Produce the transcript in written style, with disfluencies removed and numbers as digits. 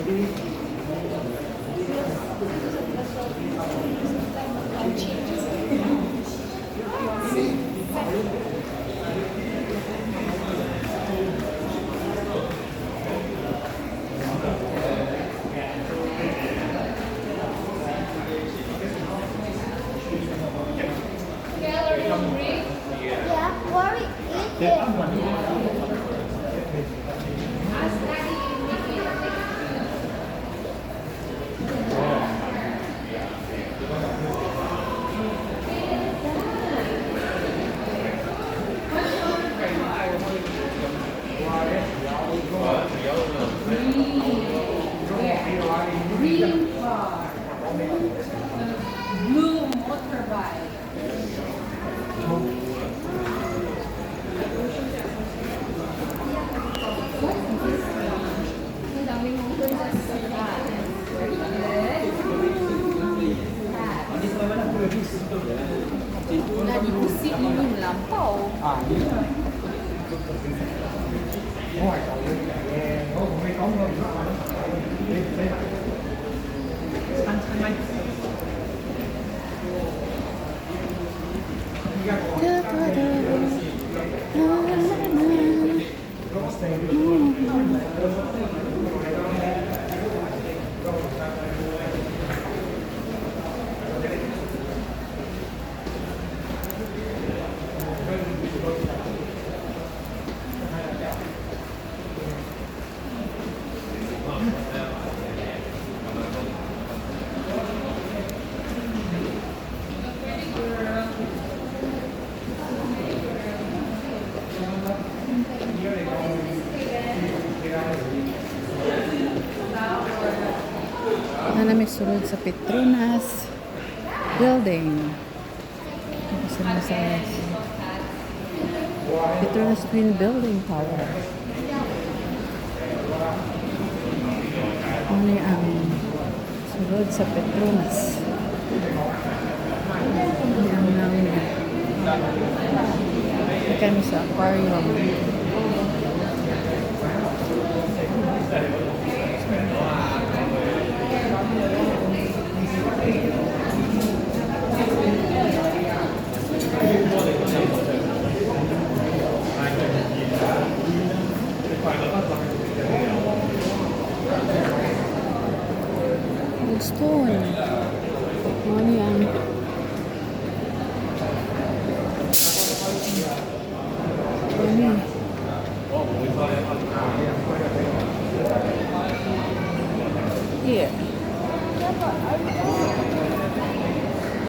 Kel, are you hungry? Yeah, where we eat it. Ask Daddy if he can take food. Green car. Blue motorbike. What is this one? Ang dami mong Cat. Very good. Cat. Lagi pusing ini melampau. 啊！我係舊嘅嘅，我同你講過，如果你唔使親親咪。依家我嗰四個。 Pretty girl. Pretty girl. What is this, Kaden? Flower. Na may sulod sa Petronas Building. Ito sa Again, so cat. Petronas Twin Building Tower. Ano ang sulod sa Petronas? Ano ang namin? Kami sa aquarium. Stone. Ano yan? Ano yan? Here. Yeah, but are we